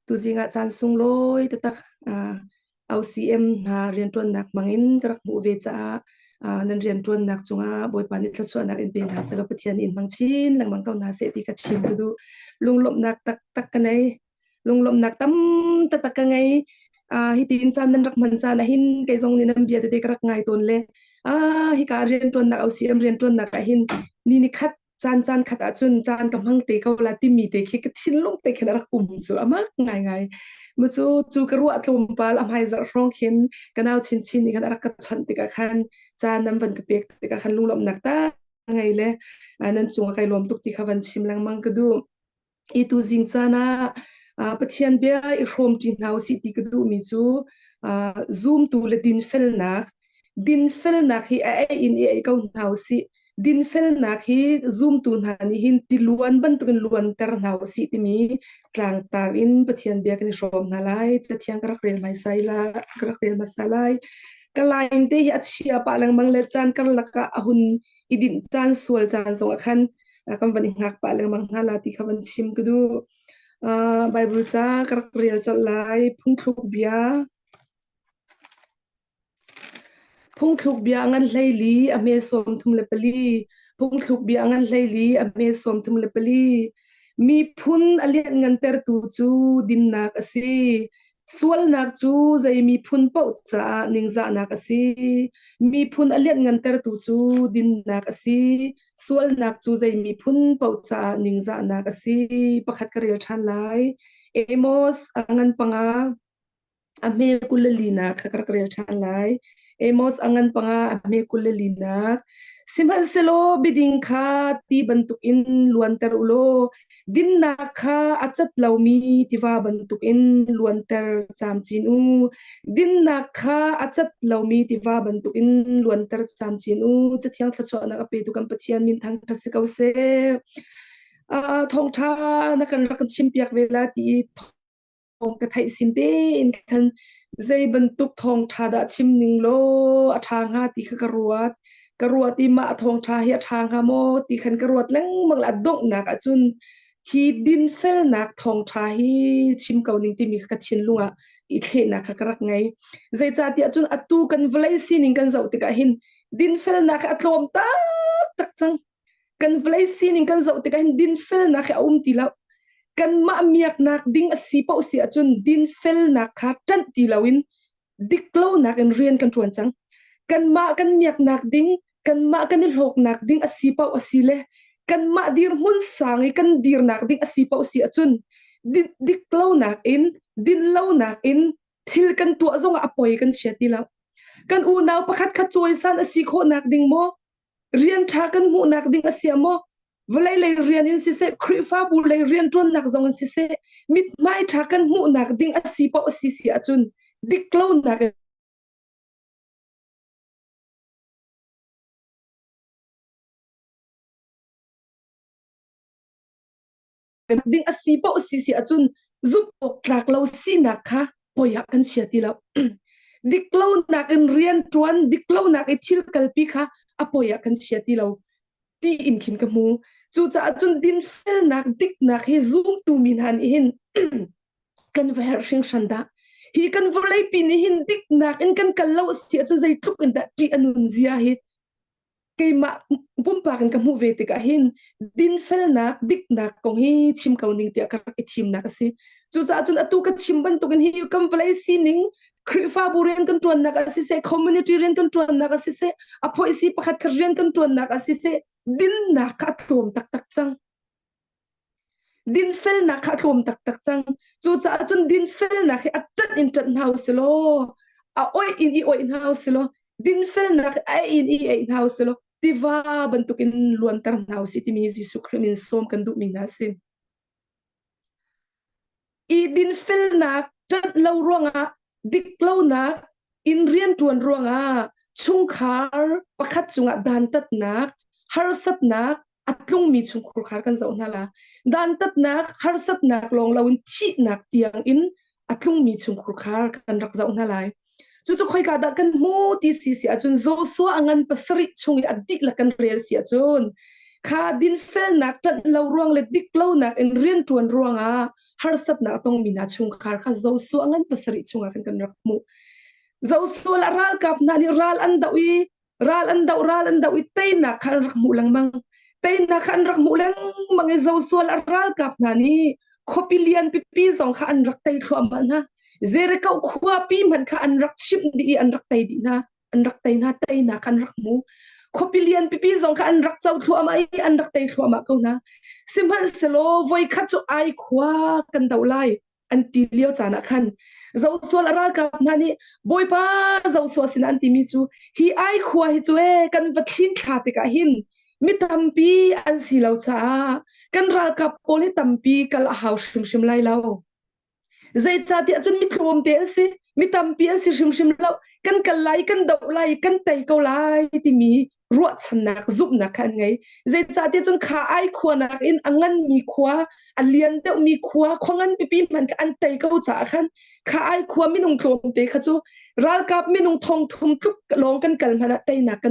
Tuzing ah caan sunglawi taktak OCM hna rianṭuannak hmangin ka rak hmuh ve caah nan rianṭuannak cungah Bawipa nih thluachuahnak in pe hna sehlaw Pathian nih in hmang chin lengmang ko hna seh ti ka chim ka duh. Lunglawmhnak taktak ka nei. Lunglawmhnak tam taktak ka ngei. Uh, hi tiin caan nan rak hman caan ahhin kei zong nih nan bia tete ka rak ngai tawn le ah hika rianṭuannak OCM rianṭuannak ahhin ni ni khat caan caan khat ahcun caan ka hmang te ko la timi te khi ka thinlung te khin a rak um cu amak ngaingai mu cu cu ka ruah tlawmpal a hmai zarh hrawng khin ka nau chinchin nih khan a rak ka chawnh tikah khan caan nan van ka pek tikah khan lunglawmhnak ta ngei le nan cung ah kai lawm tuk ti kha van chim lengmang ka duh I tuzing caan ah Pathian bia i hrawmṭi hna usih ti ka duhmi cu zumtu le dinfelnak. Dinfelnak hi a ei in i ei ko hna usih. Dinfelnak hi zumtu hna nih hin tiluan bantukin luanter hna usih timi tlangtar in Pathian bia kan i hrawm hna lai. Cathiang ka rak rel hmaisa la, ka rak rel hmasa lai. Ka line te hi a chia pah lengmang le caan karlak ah a hun i dinh caan sual caan zongah khan kan van i hngak pah lengmang hna la ti kha van chim ka duh. Uh, Bible ca ka rak rel colh lai. Phungthluk bia. Phungthluk bia ngan hleili a hme 34. Phungthluk bia ngan hleili a hme 34. Miphun a lianhngantertu cu dinnak a si. Sualnak cu zei miphun paoh caah ningzahnak a si. Miphun a lianhngantertu cu dinnak a si. Sualnak cu zei miphun paoh caah ningzahnak a si. Pakhat ka rel ṭhan lai. Amos a ngan panga a hme 20 le linak kha ka rak rel ṭhan lai. Amos a ngan panga a hme 20 le linak. Sihmanhsehlaw biading kha ti bantukin luanter u law dinnak kha a cat lomi tiva bantukin luanter camcin u. Dinnak kha a cat lomi tiva bantukin luanter camcin u. Cathiang thluachuahnak a petu kan Pathian min thangṭhat si ko seh. Uh, thawngṭha na kan rak kan chimpiak ve la ti thawng ka theih sin tein khan zei bantuk thawngṭha dah chim ning law a ṭha hnga ti kha ka ruat. Ka ruat i mah thawngṭha hi a ṭha hnga maw ti khan ka ruat lengmang le a donghnak ahcun hi dinfelnak thawngṭha hi chim ko ning timi kha ka thinlung ah i thlehnak kha ka rak ngei. Zeicahtiah cun atu kan vawlei sining kan zoh tikah hin dinfelnak hi a tlawm taktak cang. Kan vawlei sining kan zoh tikah hin dinfelnak hi a um ti lo. Kanmah miaknak ding a si paoh si ahcun dinfelnak kha ṭanh ti loin diklonak in rian kan ṭuan cang. Kanmah kan miaknak ding, kanmah kan i hlawknak ding a si paoh a si le kanmah dirhmun sang i kan dirnak ding a si paoh si ahcun diklonak in, dinlonak in thil kan tuah zongah a poi kan chia ti lo. Kan unau pakhat kha cawisan a si khawhnak ding maw rian ṭha kan hmuhnak ding a si maw vawlei lei rian in siseh Khrihfabu lei rian ṭuannak zong in siseh mithmai ṭha kan hmuhnak ding a si paoh a si si ahcun diklonak ding a si paoh si si ahcun zumh awk tlak lo sinak kha poi ah kan chia ti lo. Diklonak in rian ṭuan, diklonak i thil kalpi kha a poi ah kan chia ti lo ti in khin ka hmu. Cucaah cun dinfelnak, diknak hi zumtu mi hna nih hin kan va herh hringhran dah. Hi kan vawleipi nih hin diknak in kan kal lo a si ahcun zeitluk in dah ṭih a nun zia hi keimah pumpak in ka hmuh ve tikah hin dinfelnak diknak kong hi chim ko ning tiah ka rak i thimnak a si cucaah cun atu ka chim bantukin hi kan vawlei sining Khrihfabu rian kan ṭuannak a siseh community rian kan ṭuannak a siseh a phoihsi pakhat khat rian kan ṭuannak a siseh dinnak kha a tlawm taktak cang Dinfelnak kha a tlawm taktak cang. Cucaah cun dinfelnak hi a ṭanh in ṭanh hna u si law, a oih in i oih hna u si law, dinfelnak hi a ei in i ei hna u si law, tiva bantukin luanter hna u sih timi Jesuh Khrih min sawm kan duhmi hna a si. I dinfelnak ṭanh lo ruangah diklonak in rianṭuan ruangah chungkhar pakhat cungah dantatnak, harsatnak a tlungmi chungkhur kha kan zoh hna la. Dantatnak, harsatnak lawng loin thihnak tiang in a tlungmi chungkhur kha kan rak zoh hna lai. Cucu khoika dah kan hmu ti si si ahcun Joshua a ngan pasarih chung i a dihlak kan rel si ahcun kha dinfelnak ṭanh lo ruang le diklonak in rianṭuan ruangah Harsatnak a tongmi hna chungkhar kha Joshua ngan pasarih chungah khan kan rak hmuh. Joshua le ralkap hna nih ral an doh i ral an doh ral an doh i teinak kha an rak hmuh lengmang. Teinak kha an rak hmuh lengmang i Joshua le ralkap hna nih khuapi lian pipi zong kha an rak tei thluahmah hna. Jericho khuapi hmanh kha an rak chimh dih i an rak tei dih hna. An rak tei hna teinak an rak hmu. Khuapi lian pipi zong kha an rak co thluahmah i an rak tei thluahmah ko hna. Sihmanhsehlaw voikhat cu ai khua kan doh lai an ti lio caan ah khan Joshua le ralkap hna nih Bawipa Joshua sinah an timi cu hi ai khua hi cu e kan va thlin thla tikah hin mi tampi an si lo caah kan ralkap pawl hi tampi kal a hau hrimhrim lai lo. Zeicahtiah cun mi tlawmte an si, mi tampi an si hrimhrim lo. Kan kal lai, kan doh lai, kan tei ko lai timi ruahchannak, zumhnak kha an ngei. Zeicahtiah cun kha ai khua nakin a nganmi khua, a lian deuhmi khua, khua ngan pipi hmanh kha an tei ko caah khan kha ai khua minung tlawmte kha cu ralkap minung thong thum tluk lawng kan kal hmanh ah teinak kan.